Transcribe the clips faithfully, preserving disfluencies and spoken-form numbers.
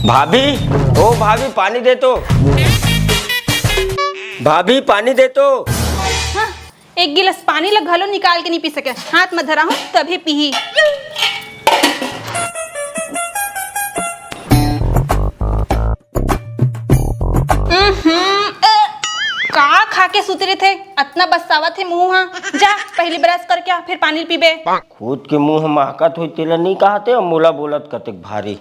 भाभी, ओ भाभी, पानी दे तो। भाभी, पानी दे तो। हाँ, एक गिलास पानी ला घलो निकाल के नहीं पी सके। हाथ में धरा हूँ, तभी पीही। उम्हम, अ, का खा के सुते रहिथे? अतना बस्सावत हे मुंह हा। जा, पहली ब्रश करके आ, फिर पानी पीबे। खुद के मुंह महकत होई, तेला नहीं कहते, मोला बोलत कतेक भारी।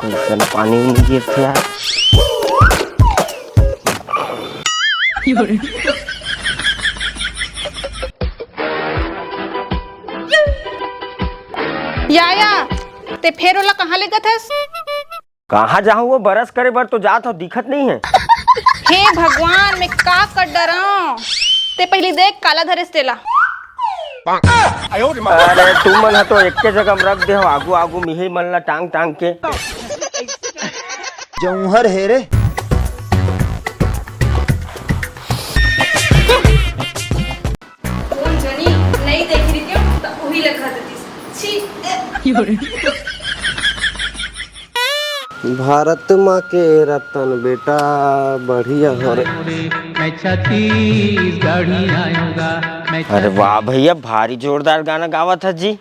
कइसन पानी उनी गिरथे यार। या, या, ते फेर ओला कहाँ लेगत हस? कहाँ जाहूँ, वो बरस करे बर तो जात हो, दिखत नहीं है। हे भगवान, मैं का कर डरंव? ते पहली देख, काला धरेस तेला। अरे, तुमन ह तो एके जगह म रख दे हो, आगू आगू मिही मन ला टांग टांग के। जौहर हे रे। कोन जनी नइ देखे रहितेंव, त उही ला खा देतिस। छी। भारत माँ के रतन बेटा, बढ़िया हो रे। मैं छत्तीसगढ़ी आऊंगा, मैं अरे वाह भैया, भारी जोरदार गाना गावत हस जी।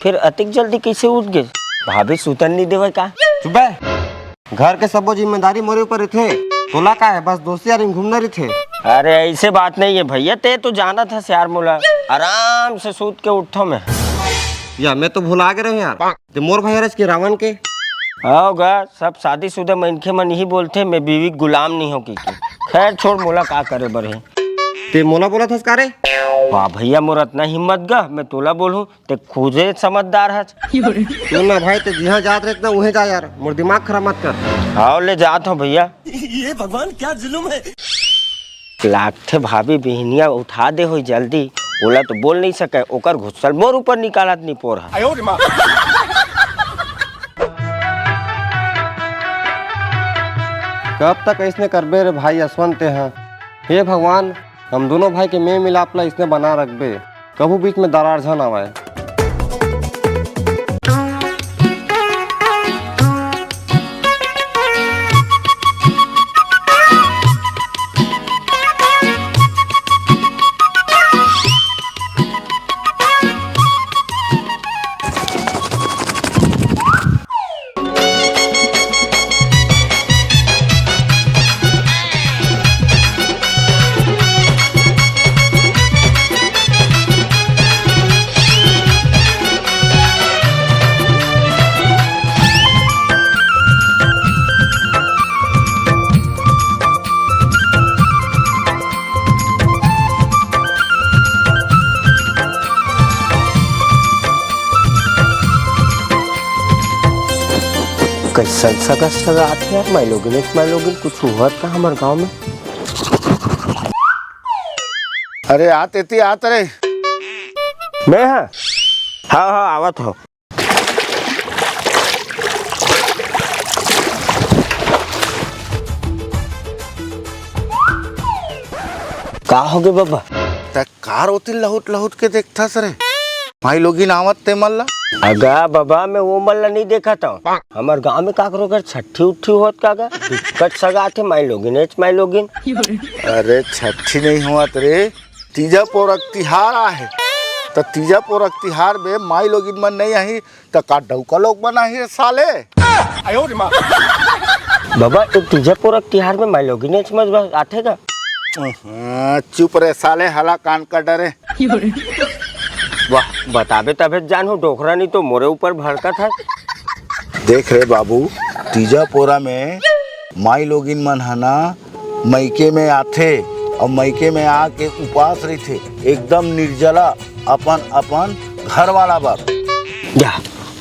फिर अतिक जल्दी कइसे उठ गे? भाभी सुतन नहीं देवे का? चुप बे। घर के सबो जिम्मेदारी मोरे ऊपर रहिथे। तोला का है, बस दोस्ती यारी में घूमना रहिथे। अरे ऐसे बात नहीं है भैया, ते तो जानत हस यार मोला, आराम से सूत के उठथों मैं। या मैं तो भुला गे रहेंव यार। ते मोर भाई हरस के रावण के? हव गा, सब शादीशुदा मनखे मन इही बोलथे, मैं बीवी के गुलाम नहीं हों कहिके। खैर छोड़, मोला का करे बर हे। ते मोला बोलत हस का रे? वाह भैया, मोर अतना हिम्मत गा, मैं तोला बोलहूँ, ते खुदे समझदार हस। सुन ना भाई, ते जिहाँ जात रहे ना, उहें जा यार, मोर दिमाग खराब मत कर। हव, ले जात हों भैया। ये भगवान, क्या जुल्म है। लागथे भाभी बिहनिया उठा दे होही जल्दी, ओला तो बोल नहीं सके, ओकर गुस्सा ल मोर ऊपर निकालत निपोर ह। कब तक अइसने करबे रे भाई यशवंत तेहा? हे भगवान, हम दोनों भाई के मेल मिलाप ला अइसने बना रखबे। कभू बीच में दरार झन आवय। कइसन सगा सगा आथे यार, माई लोगिन, माई लोगिन, कुछ हुआ था हमारे गांव में। अरे आत एती आत रे। मैं हा? हाँ हाँ, आवत हो। का होगे बबा? त कार ओती लहुट लहुट के देखथस रे? माई लोगिन आवत ते मन ला। अगा बबा, मैं वो मन ला नहीं देखत हूँ। हमर गांव में काकरो घर छट्ठी उट्ठी होत का गा? दिक्कत सगा आथे, माई लोगिन एच माई लोगिन। अरे छट्ठी नहीं होत रे, तीजा पोरक तिहार आहे। त तीजा पोरक तिहार में माई लोगिन मन नहीं आही, त का डौका लोग मन आही रे साले? बबा, तो तीजा पोरक तिहार में माई लोगिन एच मज आथे का? अहाँ, चुप रे साले, हला कान का डरे। वाह, बताबे तभे जानहूँ डोकरा, नहीं तो मोरे ऊपर भड़कत है। देख रे बाबू, तीजा पोरा में माई लोगिन मन ह ना मइके में आथे अउ मइके में आके उपास रहिथे, एकदम निर्जला, अपन अपन घर वाला बर। या,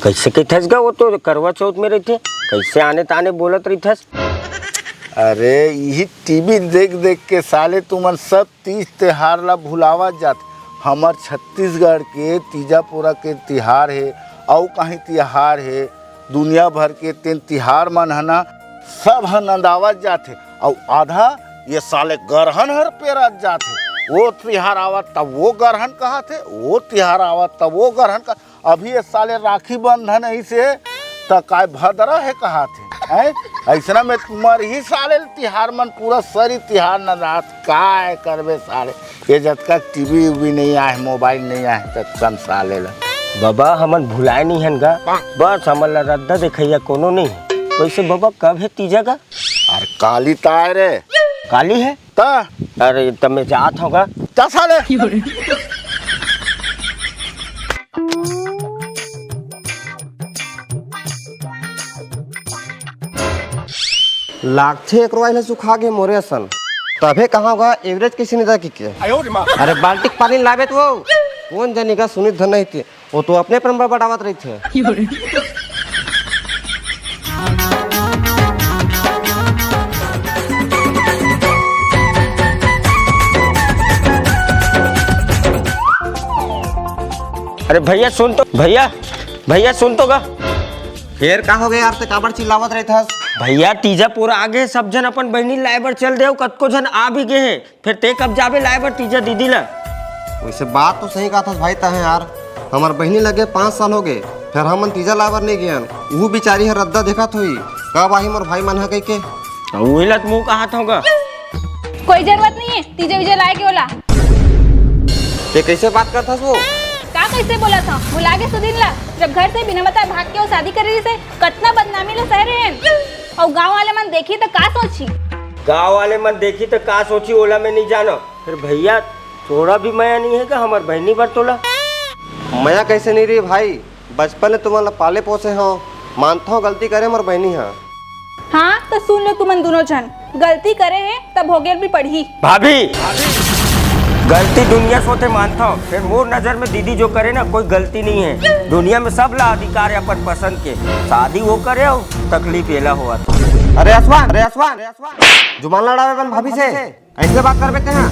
कइसे कहिथस गा, वो तो करवा चौथ में रहिथे, कइसे आने ताने बोलत रहिथस? अरे, इही टीवी देख देख के साले तुमन सब तीज तिहार ला भुलावत जात। हमर छत्तीसगढ़ के तीजा पोरा के तिहार हे, अउ कहीं तिहार हे, दुनिया भर के तेन तिहार मन ह ना, सब ह नंदावत जाथे। अउ आधा ये साले गरहन हर पेरत जाथे। वो तिहार आवत तब वो गरहन कहत हे, वो तिहार आवत तब वो गरहन कह। अभी ये साले राखी बंधन अइसे त काय भदरा हे कहत हे, हैं? अइसना में मरही साले ल तिहार मन पूरा सरी तिहार नंदात। काय करबे साले, ये जतका टीवी उवी नहीं आहे, मोबाइल नहीं आहे, ततकन साले ल। बाबा, हमन भुलाए नहीं हन गा, बस हमन ला रद्दा देखइया कोनो नहीं। वैसे बाबा, कब हे तीजा गा? अरे काली ताय रे। काली हे? त? अरे त मैं जात हूँ गा। जा साले। लागथे एकरो आइला सुखा गे मोरे असन। तभे कहाँ गा एवरेज कइसे निदा की के? अरे बाल्टी के पानी लाबे तो वो। कौन जानी का सुनित धन नहीं थे। वो तो अपने पर बड़बड़ावत रहिथे। अरे भैया सुन तो, भैया, भैया सुन तो गा। फेर का हो गया यार, ते काबर चिल्लावत रहिथस? भैया तीजा पोरा आगे, सब झन अपन बहिनी लाए बर चल देव, कतको झन आ भी गे हे। फेर ते कब जाबे लाए बर तीजा दीदी ला? वैसे बात तो सही कहत हस भाई तहे यार, हमर बहिनी लगे पाँच साल हो गए, फेर हमन तीजा लाए बर नहीं गेन। उहू बिचारी हर रद्दा देखत होई, कब आही मोर भाई मन ह कहिके। उही ला तो मुँह कहत हूँ गा। कोई जरूरत नहीं है तीजा वीजा लाए के ओला। ते कैसे बात करत हस वो? का कैसे बोलत हव? भुला गे सुदिन ला, जब घर से बिना बताए भाग के वो शादी करे रहिसे, कतना बदनामी ला सह रहे हैं। अउ गाँव वाले मन देखी त का सोची? गाँव वाले मन देखी त का सोची, ओला मैं नहीं जानो। फिर भैया, थोड़ा भी मया नहीं है का हमर बहनी बर तोला? मया कैसे नहीं रही भाई, बचपन ले तुमन ला पाले पोसे हो, मानता हूँ गलती करे मोर बहनी हा। हाँ, तो सुन लो तुमन दोनों जन, गलती करे है तब भोगेल भी पड़ही। भाभी, गलती दुनिया सोते मानता हूँ, फिर मोर नजर में दीदी जो करे ना कोई गलती नहीं है। दुनिया में सब ला अधिकार है अपन पसंद के, शादी वो करे हो, तकलीफ एला होवत। अरे आसमान, अरे आसमान, जुबान लड़ावे बन भाभी से। ऐसे बात करबे तेहा?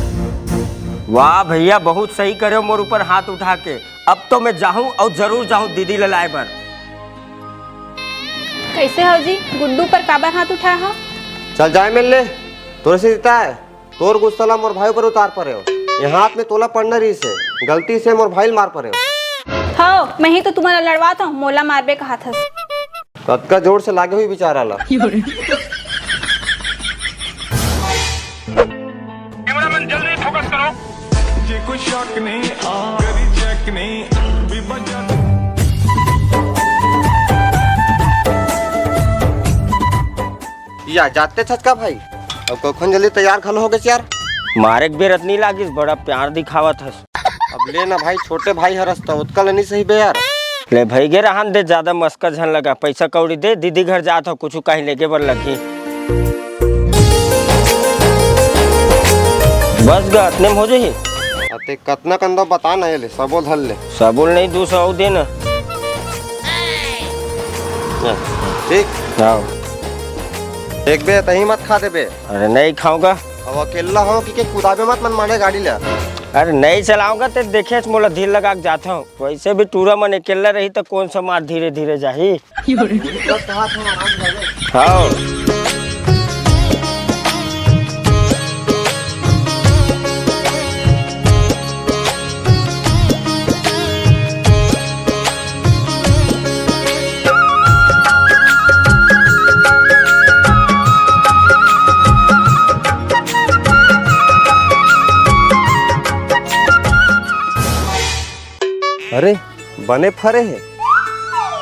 वाह भैया, बहुत सही करे हो मोर ऊपर हाथ उठा के। अब तो मैं जाहूँ अउ जरूर जाहूँ दीदी ला लाए बर। कैसे हो जी, गुड्डू पर काबर हाथ उठा हो? चल जाए मिल ले, तोरे से जीता है। तोर गुस्सा ला मोर भाई ऊपर उतार परे हो। ये हाथ में तोला पड़ना रही से, गलती से मोर भाई ल मार परे हो। हो, मैं ही तो तुम्हारा लड़वा था, मोला मारबे कहा था। कतका जोर से लागे हुई बेचारा ला। कैमरामैन जल्दी फोकस करो। ये कोई शक नहीं, आ, करी चेक नहीं, भी बजा। या जाते छचका भाई, अब कखन जल्दी तैयार घलो हो गए यार। मारे के बेरत नहीं लागिस, बड़ा प्यार दिखावत हस। अब ले ना भाई, छोटे भाई हरस त ओतका ले नहीं सही बे यार। ले भाई गे रहन दे, ज्यादा मस्का झन लगा। पैसा कौड़ी दे, दीदी घर जात हो, कुछ कहीं लेके बर लगही। बस गा, अतने में हो जाही। अते कतना कंदा बता ना, ये ले, सबो धर ले। सबो ल नहीं, दू सौ अउ दे ना। ठीक। हाँ। एक बे, तही मत खा दे बे। अरे नहीं खाऊंगा। अब अकेला हो कि के कुदाबे मत मन माने गाड़ी ला। अरे नहीं चलाऊंगा, ते देखे मोला धीर लगा के जात हूँ। वैसे भी टूरा मन अकेला रही तो कौन सा मार धीरे धीरे जाही। हाँ। अरे, बने फरे हे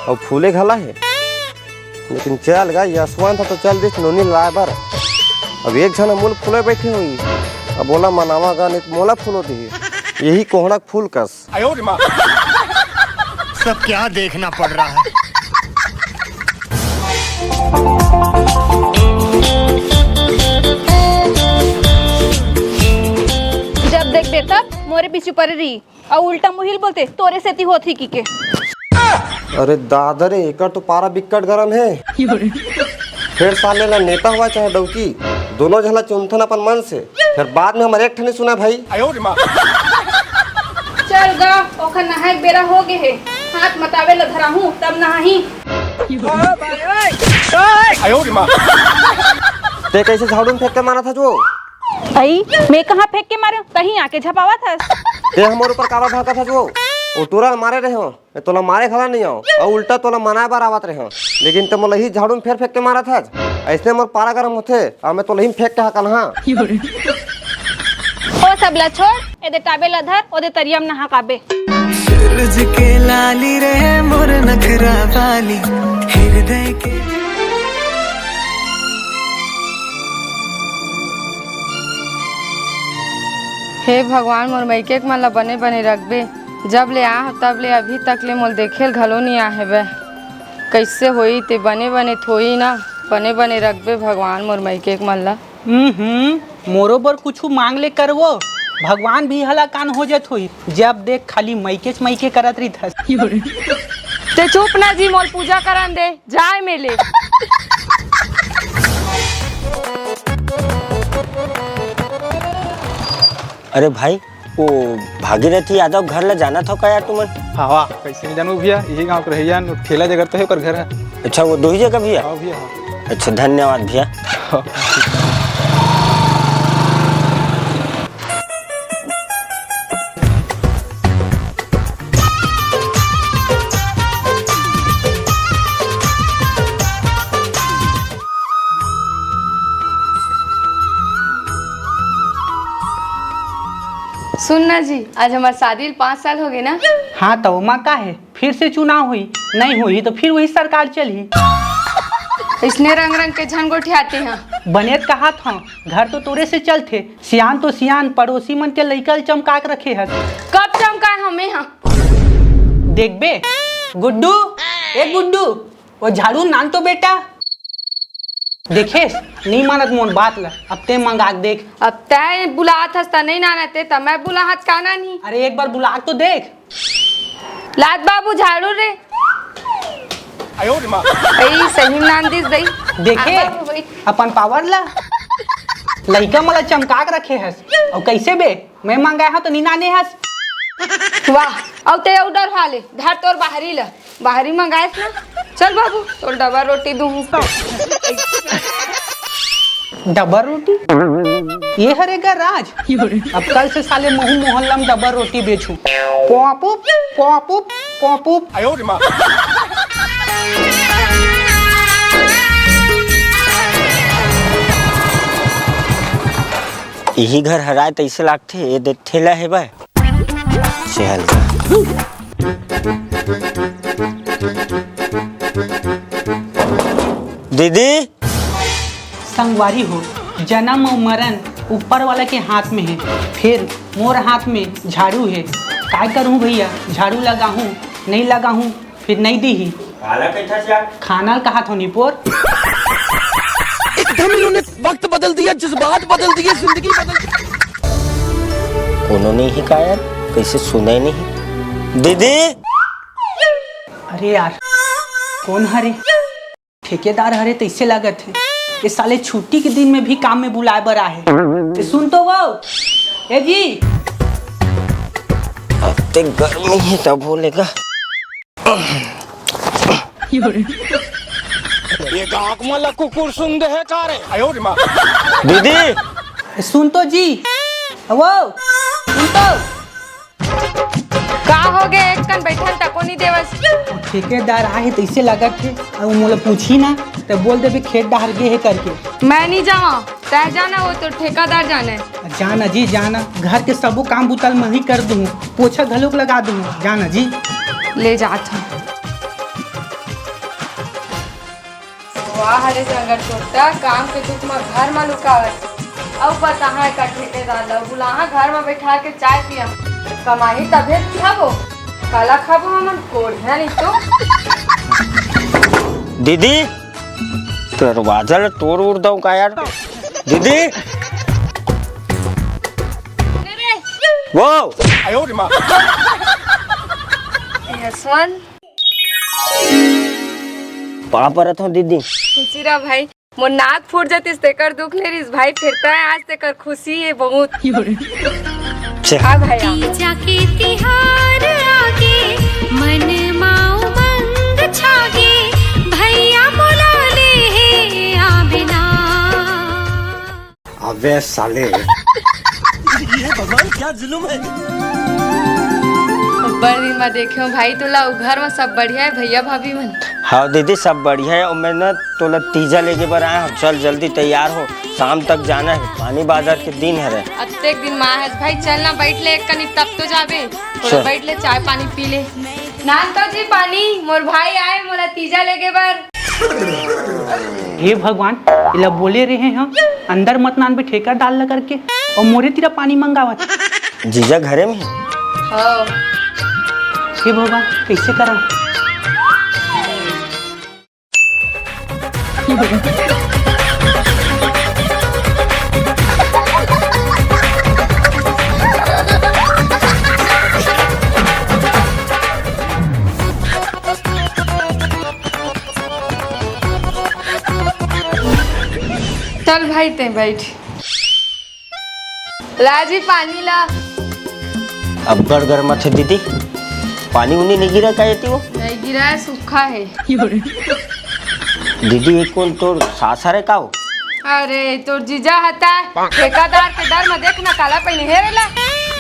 अउ फूले घला हे। लेकिन चल गा, यशवंत ह तो चल दिस नोनी लाए बर। अब एक झन अमूल फूले बैठे हुई, अब ओला मनावा गा, नहीं तो मोला फूलो दिही। यही कोहड़ा के फूल कस। सब क्या देखना पड़ रहा है। जब देखबे तब मोरे पीछू परे रही। अउ उल्टा मुहिल बोलते, तोरे सेती होत ही की के। अरे दादा रे, एकर तो पारा बिक्कट गरम हे। फिर साले ला नेता हुआ चाहे डौकी, दोनों झन ला चुनथन अपन मन से। फिर बाद में हमर एक ठने सुना भाई। चल गा, ओखर नहाए के बेरा हो गे हे। हाथ मतावे ल धराहूं, तब नहाही। ते कैसे झाड़ू में फेंक के मारत हस वो? अई, मैं कहाँ फेंक के मारे? तहीं आके झपावत हस। ते हमर ऊपर काबर भड़कत हस वो? वो टूरा ल मारे रहे हो, मैं तोला मारे घला नहीं आऊं, और उल्टा तोला मनाए बर आवत रहे हो, लेकिन ते मोला ही झाड़ू में फेर फेंक के मारत हस। ऐसने मोर पारा गरम होथे, और मैं तोला ही फेंक के हकन हाँ। ओ सब ला छोड़, एदे टाबे ला धर, ओदे तरिया में नहा काबे। सूरज के लाली रे मोर नखरा वाली, हृदय के। हे भगवान, मोर मइके के मन ला बने बने रखबे। जब ले आ हव, तब ले अभी तक ले मोल देखे ल घलो नइ आ हेवय। कइसे होई ते बने बने थोई ना, बने बने रखबे भगवान मोर मइके के मन ला। हम्म, मोरो बर कुछु मांग ले करवो, भगवान भी हलाकान हो जात होही। जब देख खाली मइकेच मइके करत रहिथस। ते चुप ना जी, मोल पूजा करन दे, जाय मेले। अरे भाई, वो भागीरथी यादव घर ला जानत हो का यार तुमन? हवा, कैसे नहीं जानू भैया, यही गांव के रहिया न, ठेला जगह तो है ओकर घर है। अच्छा, वो दो ही जगह भैया? हाँ भैया, हाँ। अच्छा, धन्यवाद भैया। सुन ना जी, आज हमार शादी ल पाँच साल हो गए ना। हाँ, तो ओमा का है, फिर से चुनाव हुई, नहीं हुई तो फिर वही सरकार चलही। इसने रंग रंग के झन गोठियाते हैं। बने त कहा था, घर तो तोरे से चलथे, सियान तो सियान, पड़ोसी मन के लइका ल चमका के रखे हस। कब चमकाए हमें हा? देखबे, गुड्डू, ए गुड्डू, वो झाड़ू नान तो बेटा। देखेस, नहीं मानत मोर बात ल, अब ते मंगा के देख। अब तैं बुलात हस त नहीं नानत ते, त मैं बुलाहत का नानी? अरे एक बार बुला के तो देख। लात बाबू झाड़ू रे। ए, सही नान दिस दई। देखे, आ बाबू, बैठ। अपन पावर ला। लइका मला चमका के रखे हस। अउ कैसे बे? मैं मंगाए हंव तो नी नाने हस। वाह, अउ ते अउ डर हाले, धर तोर बाहरी ला, बाहरी मंगाएस ना। चल बाबू, तोर डबल रोटी दूहूं। डबल रोटी? ये हरे गा राज। अब कल से साले महू मोहल्ला में डबल रोटी बेचू। पोपुप, पोपुप, पोपुप। इही घर हराय तइसे लागथे, ए दे ठेला हे बे। चल। दीदी। संगवारी हो, जन्म अउ मरण ऊपर वाला के हाथ में हे, फेर मोर हाथ में झाड़ू हे। काय करहूं भैया, झाड़ू लगाहूं, नहीं लगाहूं, फिर नहीं दीही। काला कहिथस यार? खाना ल कहा थो निपोर। एकदम इन्होंने वक्त बदल दिया, जज्बात बदल दिए, जिंदगी बदल। कोनो नहीं हे का यार, कैसे सुने नहीं? दीदी। अरे यार, कोन हरे? ठेकेदार हरे तइसे लागत हे। ये साले छुट्टी के दिन में भी काम में बुलाए बर आहे। ए, सुन तो वो, ए जी। अत्ते गर्मी हे तब बोलेगा। ये गाँव में ला कुकुर सुन दे है का रे? दीदी। ए, सुन तो जी। वो, सुन तो। का हो गे, एक कन बइठन तको नी देवस। ठेकेदार आहे तइसे लागत हे, अउ मोला पूछी ना, त बोल देबे खेत डहर गे हे करके। मैं नी जावा, तै जाना, वो तो ठेकेदार जाने। जाना जी, जाना, घर के सबो काम बुता ल मैं ही कर दूँ, पोछा घलोक लगा दूँ, जाना जी। ले जात हूँ। वाह रे जंगल टोटा, काम के दुख म घर म लुकावत। अउ बताहा एकर ठेकेदार ल, बुलाहा घर म बैठा के चाय पिया। कमाही तभे खाबो, काला खाबो हमन, कोढ़िया नहीं तो। दीदी, दरवाजा ल तोड़ उड़ दऊं का यार? दीदी। वो। यशवंत। पाँव परत हंव दीदी। खुशी रह भाई, मोर नाक फूट जातिस तेकर दुख ले रिस भाई, फेर तय आज तेकर खुशी हे बहुत। चल। आ भाई आ। तीजा के तिहार आगे, मन अबे साले। ये भगवान, क्या जुल्म है। बड़ दिन में देखे हो भाई तोला, उ घर में सब बढ़िया है भैया भाभी मन? हाँ दीदी, सब बढ़िया है। और मैं ना तोला तीजा लेके बर आया हूँ, चल जल्दी तैयार हो, शाम तक जाना है, पानी बाजार के दिन हरे। अतेक दिन में आए हस भाई, चल ना बैठ ले एक कनी, तब तो जाबे। थोड़ा चल। बैठ ले, चाय पानी पी ले। नान तो जी पानी, मोर भाई आए मोला तीजा लेके बर। हे भगवान, इला बोले रहे हैं, अंदर मत नान बे ठेका डाल ला करके, और मोरे तीरा पानी मंगावत। जीजा घरे में है? हाँ। हे भगवान, कैसे करा? चल भाई, ते बैठ। ला जी पानी ला। अब गड़ गड़ मत है दीदी, पानी उनी नहीं गिरा का एती वो? नहीं गिरा है, सूखा है। दीदी, ये कौन तोर सास हरे का हो? अरे, तोर जीजा हता, ठेकेदार के डर में देख ना काला पहिने हेरे ला,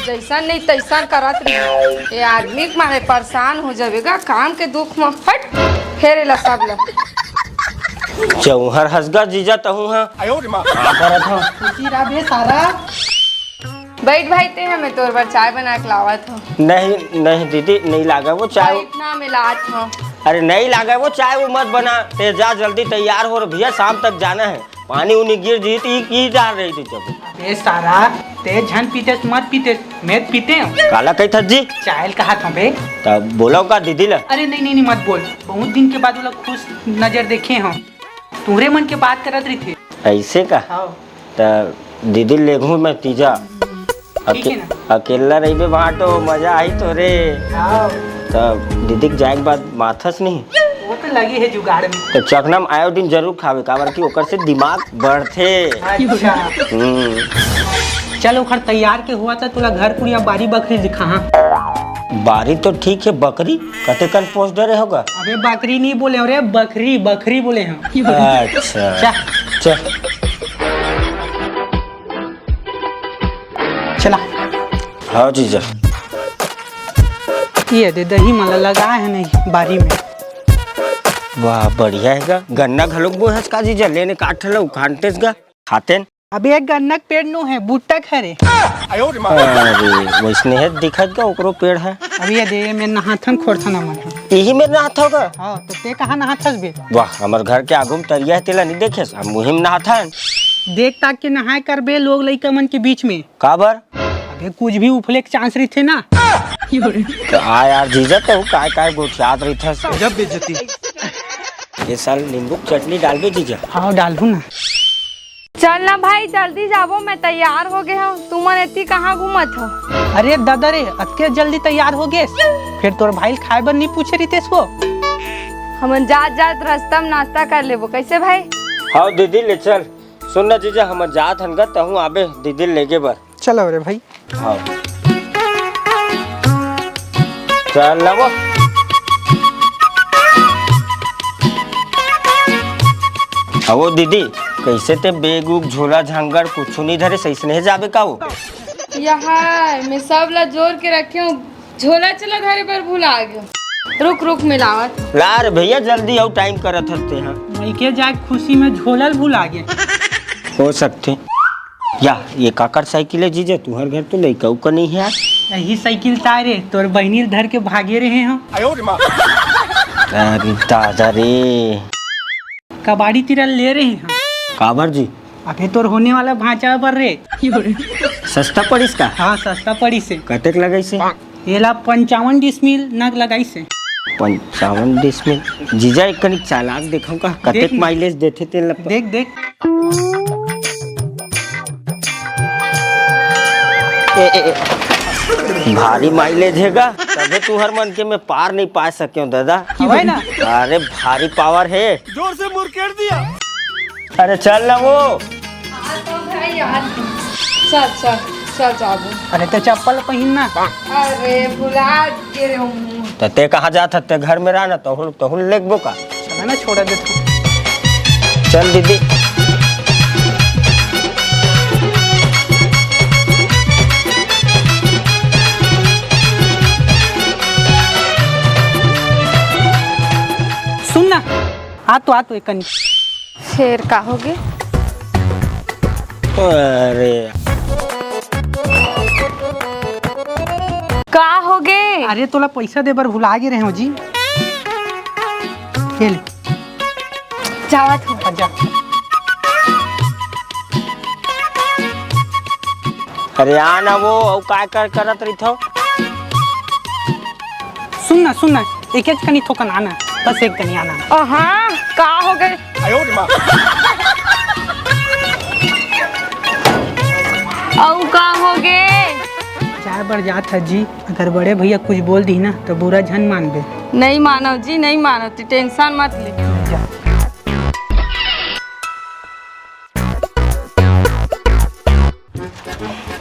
जैसन नहीं तैसन करत रही। ये आदमी के मारे परेशान हो जावेगा काम के दुख में। हट, हेरे ला सब ला। चौहर हंसगा जीजा तहूं हा। का करत हो? खुशी रहा बे सारा। बैठ भाई, ते हमें तोर बर चाय बना के लावत हो। नहीं नहीं दीदी, नहीं लागा वो चाय। बैठ ना, मैं लात हूँ। अरे नहीं लागा वो चाय, वो मत बना, ते जा जल्दी तैयार हो रे भैया, शाम तक जाना है। पानी उनी गिर जी तो ई की डाल रही थी जब। ए सारा, ते झन पीतेस मत पीतेस, मैं पीते हूँ। काला कही था जी? चायल कहा था बे। तब बोलो का दीदी ला? अरे नहीं नहीं नहीं, मत बोल, बहुत दिन के बाद वो लोग खुश नजर देखे हम, तुहरे मन के बात करत रही थे। ऐसे का? हाँ। त दीदी लेगहूँ मैं तीजा। ठीक है अके-, ना? अकेला रहिबे वहाँ तो मजा आई तो रे। हाँ। त दीदी के जाए के बाद माथस नहीं? वो तो लगी है जुगाड़ में। तो चखना में आयोडीन जरूर खावे, काबर कि ओकर से दिमाग बढ़थे। अच्छा। हम्म। चल, ओखर तैयार के हुआ था, तोला घर कुरिया बारी बखरी दिखा, हाँ। बारी तो ठीक है, बकरी कतेकन पोस डरे होगा? अबे बकरी नहीं बोले हो रे, बखरी, बखरी बोले हो। अच्छा। चल। चल। चला। हाँ जीजा। ये दे दही मला लगा है नहीं बारी में। वाह, बढ़िया है गा। गन्ना घलोक बोए हस का जीजा? लेने काट लो, उखानतेस गा। खातेन। अबे एक गन्ना के पेड़ नो है, बूटा खरे। अरे, वैसने है दिखत गा, ओकरो पेड़ है। अब ये दे, ये में नहाथन खोरथन हमन ह। यही में नहाथो गा? हाँ, तो ते कहाँ नहाथस बे? वाह, हमर घर के आगू में तरिया है, तेला नहीं देखेस? हम वही में नहाथन। देख ताक के नहाए कर बे लोग लइका मन के बीच में। काबर? अबे कुछ भी उफले के चांस रहिथे ना। तो आ यार जीजा, तो काय काय गोठियात रहिथस। गजब बेइज्जती। ये साल नींबू के चटनी डालबे जीजा? हाँ, डालहूँ ना। चल ना भाई, जल्दी जाबो, मैं तैयार हो गए हूँ। तुमन एती कहाँ घूमत हो? अरे दादा रे, अतके जल्दी तैयार हो गेस? फिर तोर भाई ल खाए बर नहीं पूछे रहितेस वो? हमन जात जात रास्ता में नाश्ता कर लेबो, कैसे भाई? हाँ दीदी, ले चल। सुन ना जीजा, हमन जात हन गा, तहूँ आबे दीदी ल लेगे बर। चलो रे भाई। हाँ। चल ना वो। अवो दीदी, कैसे ते बेग उग, झोला झांगर कुछु नहीं धरे, सही से नहीं जाबे का वो? यहाँ मैं सब ला जोर के रखे हूँ, झोला चला धरे पर भुला गयो। रुक रुक, मिलावत। ला रे भैया, जल्दी आओ, टाइम करत हस ते हाँ। मइके जाए खुशी में झोला ल भुला गे। हो सकते। या, ये काकर साइकिल है जीजा? तुहर घर तो लइका उका नहीं है यार। यही साइकिल ताय रे, तोर बहिनी ल धर के भागे रहे हम। अरे दादा रे। कबाड़ी तीरा ले रहे हम। काबर जी? अबे तोर होने वाला भांचा बर रे। सस्ता पड़िस का? हाँ, सस्ता पड़िस हे। कतेक लगाइस हे? एला पंचावन डिसमिल नग लगाइस हे। पंचावन डिसमिल? जीजा, एक कनिक चालाक देखो का, कतेक देख ना। माइलेज देथे तेन ल। देख, देख। ए, ए, ए, भारी माइलेज हे गा, तभे तुहर मन के मैं पार नहीं पा सके हूँ दादा। हवय ना? अरे भारी पावर हे। जोर से मुरकेट दिया। अरे चल ना वो। आ तो भाई यार। चल, चल, चल जाबो। अरे तो चप्पल पहिन ना। अरे भुला गे रे हूँ। त ते कहाँ जात हस? ते घर में रह ना, तहूँ, तहूँ लेगबो का? चला ना, छोड़ा दे तू। चल दीदी। आ तो, आ तो एक कनी। फेर का होगे? अरे। का होगे? अरे, तोला पैसा दे बर भुला गे रहे हो जी। ये ले। जावत हूँ। अच्छा। अरे आ ना वो, अउ काय कर करत रहिथो? सुन ना, सुन ना, एक एक कनी थोकन आना, बस एक कनी आना। अहा, का होगे? अउ का होगे? जाए बर जात ह जी, अगर बड़े भैया कुछ बोल दी ना तो बुरा झन मानबे। नहीं मानव जी, नहीं मानव, तू tension मत ले। जा।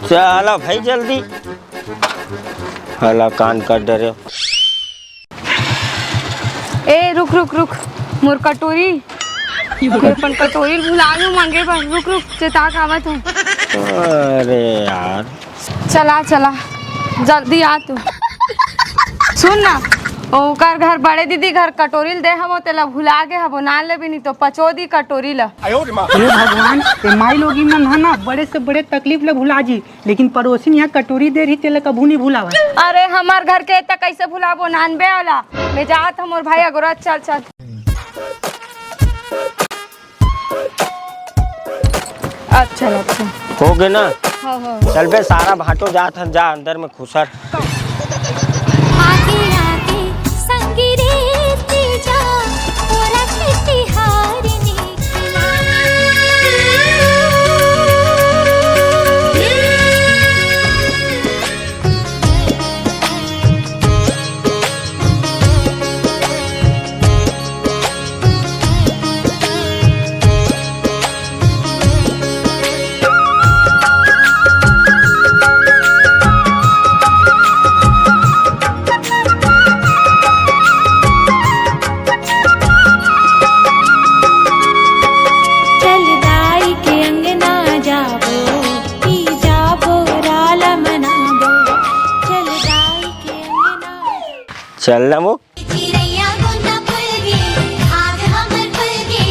चला भाई जल्दी। हला कान कर डरे। ए, रुक, रुक, रुक। मोर कटोरी। मोर अपन कटोरी भुला गयो मांगे बर। रुक, रुक, चेता के आवत हूँ। अरे यार। चला, चला। जल्दी आ तू। सुन ना, ओकर घर बड़े दीदी घर कटोरी ल दे हवो, तेला भुला गे हवो, ना लेबे नहीं तो पचो दी कटोरी ल। हे भगवान, ए माई लोगिन मन ह ना बड़े से बड़े तकलीफ ल भुला जी, लेकिन पड़ोसिन यहाँ कटोरी दे रही, तेला कभू नहीं भुलावय। अरे, हमर घर के त कैसे भुलाबो, नानबे वाला। मैं जात हूँ, मोर भाई अगोरा, चल, चल। अच्छा, अच्छा। हो गे ना? हाँ, हाँ। चल बे, सारा भाटो जात हन, जा अंदर में खुसर। आगे आगे संगी रे तीजा, तोरा के तिहार निकला। चल दाई के अंगना जाबो, ई जाबो राला मनाबो। चल दाई के अंगना। चल ना वो। चिरैया गोंदा फूल गे, आग हमर फूल गे,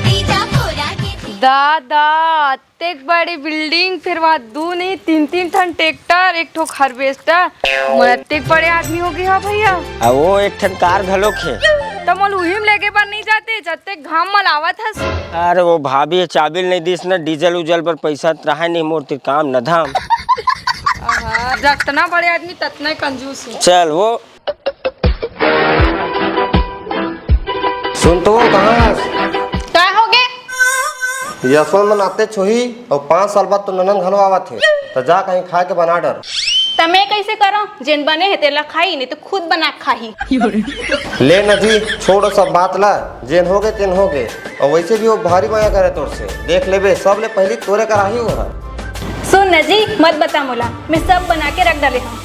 तीजा कोरा के। दादा, अतेक बड़े building, फिर वहाँ दू नहीं, तीन, तीन ठन ट्रैक्टर, एक ठो हार्वेस्टर। मोर अतेक बड़े आदमी हो गया भैया। आ वो एक ठन कार घलोक हे। त मोल उही म लेगे बर नहीं जाते, जतेक घाम म लावत हस। अरे वो भाभी ये चाबी ल नहीं दिस ना, डीजल उजल बर पैसा त रहा नहीं मोर तिर काम न धाम। आहा, जतना बड़े आदमी ततना ही कंजूस है। चल वो। सुन तो वो कहाँ हस? का हो गे? यशवंत मन आते छोही अउ पाँच साल बाद तो ननद घलो आवत हे, त जा कहीं खाए के बना डर। त मैं कैसे करों? जेन बने हे तेला खाही, नहीं तो खुद बना के खाही। ले न जी, छोड़ सब बात ला, जेन हो गे तेन हो गे। अउ वैसे भी वो भारी मया करे तोर से, देख लेबे सब ले पहली तोरे कराही वो हर। सुन न जी, मत बता मोला, मैं सब बना के रख डाले हूँ।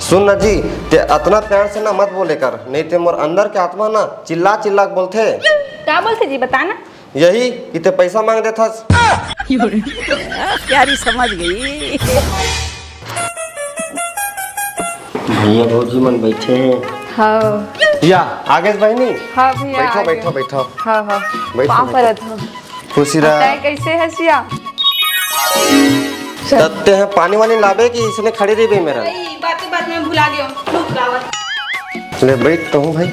सुन न जी, ते अतना प्यार से ना मत बोले कर, नहीं ते मोर अंदर के आत्मा ना चिल्ला चिल्ला के बोलथे। का बोलथे जी, बता ना। यही कि ते पैसा मांग देथस। प्यारी समझ गई। भैया भौजी मन बैठे हैं। हाँ। या, आगे से बहिनी? हाँ भैया, बैठो, आगे। बैठो, बैठो। हाँ, हाँ। बैठो, पाँव बैठो। परत हूँ। खुशी रहा। तै कैसे हस या? तत्ते हैं पानी वानी लाबे कि इसने खड़ी रही बे मेरा? भाई, बातें बात में भुला गया हूँ। रुक, आवत। ले बैठ तो हूँ भाई।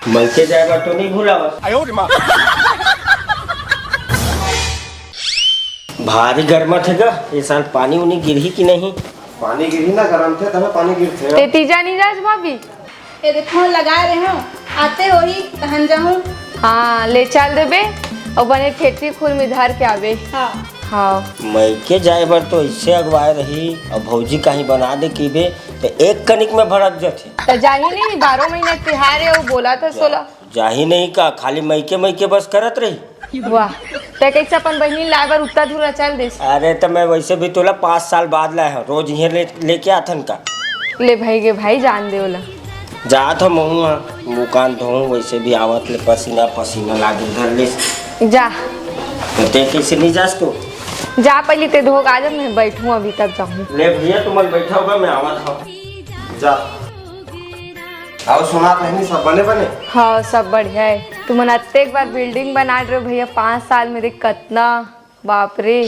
मइके जाए बर तो नहीं भुलावत। भारी गरमत हे गा, ये साल पानी उनी गिरही कि नहीं? पानी गिरही ना, गरम थे तबे पानी गिरथे। ते तीजा नहीं जास भाभी? ये दे फोन लगा रहे हो, आते हो ही तहन जाऊँ। हाँ, ले चल देबे, और बने खेती खुर में धर के आबे। हाँ। हाँ। मइके जाए बर तो इससे अगवाए रही, और भौजी कहीं बना दे कीबे, तो एक कनिक में भड़क जाथे। त जाही नहीं, बारह महीना तिहार है, वो बोला था सोला। जाही नहीं का, खाली मइके मइके बस करत रही। वाह, ते कैसे अपन बहिनी लाए बर उत्ता धुरा चल देस? अरे, त मैं वैसे भी तोला पाँच साल बाद लाए हूँ, रोज इहे ले, लेके आथन का। ले भाई गे भाई, जान दे ओला। जात हम हूँ, मुँह कान धोऊँ, वैसे भी आवत ले पसीना पसीना लागे धर ले। जा। तो ते कैसे नहीं जास को? जा पहले ते धोग आ जा, मैं बैठूँ अभी तब जाऊँ। ले भैया, तुम बैठा होगा, मैं आवत हूँ। जा। अउ सोनार बहिनी, सब बने बने? हाँ, सब बढ़िया हे। तुमन अतेक बार बिल्डिंग बना रहे हो भैया, पाँच साल में देख कतना, बाप रे।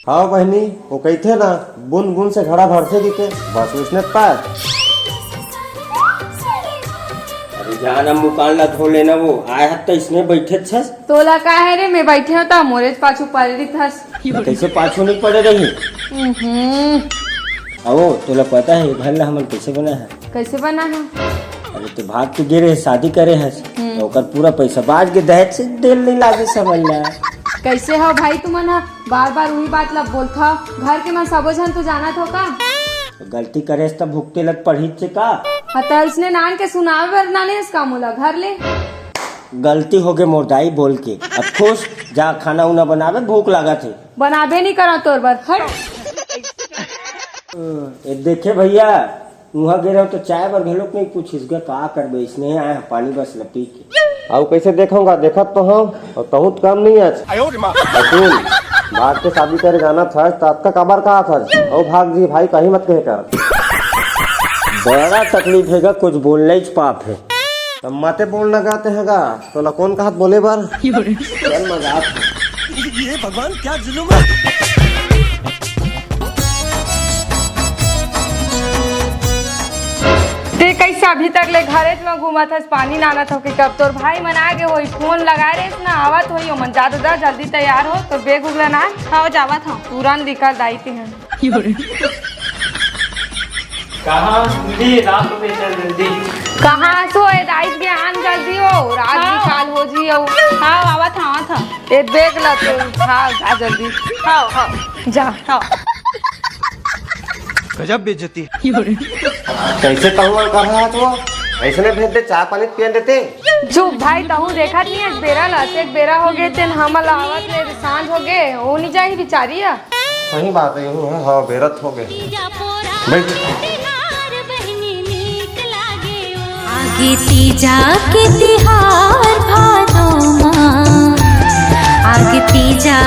हाँ बहिनी, वो कहिथे ना, बूंद बूंद से घड़ा भरथे कहिके, बस उसने पाए। अरे जा ना, मुकान ला धो लेना, वो आए हत त इसने बैठे छस। तोला का हे रे, मैं बैठे हों त मोरेच पाछू पड़े रहिथस। कैसे पाछू नहीं पड़े रही? हम्म। अहो, तोला पता हे घर ला हमन कैसे बना हे? कैसे बना हे? अरे तो भाग के गे रहे, शादी करे हस, हम्म। तो ओकर पूरा पैसा बाज के दहेज से देल नहीं लागे समझ ला। कैसे हो भाई तुमन ह? बार बार उही बात ला बोलथव। घर के मन सबो झन तो जानत हो का? गलती करे हस त भुगते लग पड़ही से का? हाँ, त इसने नान के सुनावे बर नाने हस का मोला घर ले? गलती हो गे मोर दाई बोल के। अब खुश, जा खाना उना बनावे, भूख लागत हे। बनाबे नहीं करा तोर बर, हट। ए, देखे भैया, उहाँ गे रहो तो चाय बर घलोक नहीं पूछिस गा, का करबे, इसने आए हैं पानी बस ल पी के। अउ कैसे देखूंगा, देखत तो हूँ, अउ तहूँ त कम नहीं आज। अतुल, भाग के शादी करे जाना था, त अतका काबर कहा था? ओ भाग जी भाई, कहीं मत कहे कर। बड़ा तकलीफ हे गा, कुछ बोलना ही पाप हे। त मते बोलना गाते हैं गा, तोला कौन कहत बोले बर? चल मजाक। ये भगवान क्या जुलुम हे। ते कैसे अभी तक ले घरेच म घूमत हस, पानी नानत हो कि कब तोर भाई मन आ गे होई, फोन लगा रे ना, आवत होई ओमन। जा दादा, जल्दी तैयार हो, तोर बैग उग ला ना। हाँ, जावत हूँ। तुरंत निकल दाई तिहन। कहाँ दीदी, रात में चल जल्दी। कहाँ सो ए दाई के आन जल्दी हो, रात हाँ। भी काल हो जी हो। हाँ, आवत हूँ, आवत हूँ। ए बैग ला तो उठा, जा जल्दी। हाँ, हाँ। जा। हाँ। गजब बेइज्जती। कैसे तहुआ कर रहा तो? ऐसे ने भेज दे, चाय पानी पियन देते। चुप भाई, तहूँ देखत नहीं हे, बेरा ला, एक बेरा हो गे, तेन हमला आवत ले सांझ हो गे, वो नहीं जाही बिचारी ह। सही बात हे, यूं हे, हाँ, बेरत हो गे। बैठ। आगे तीजा के तिहार भादो मा, आगे तीजा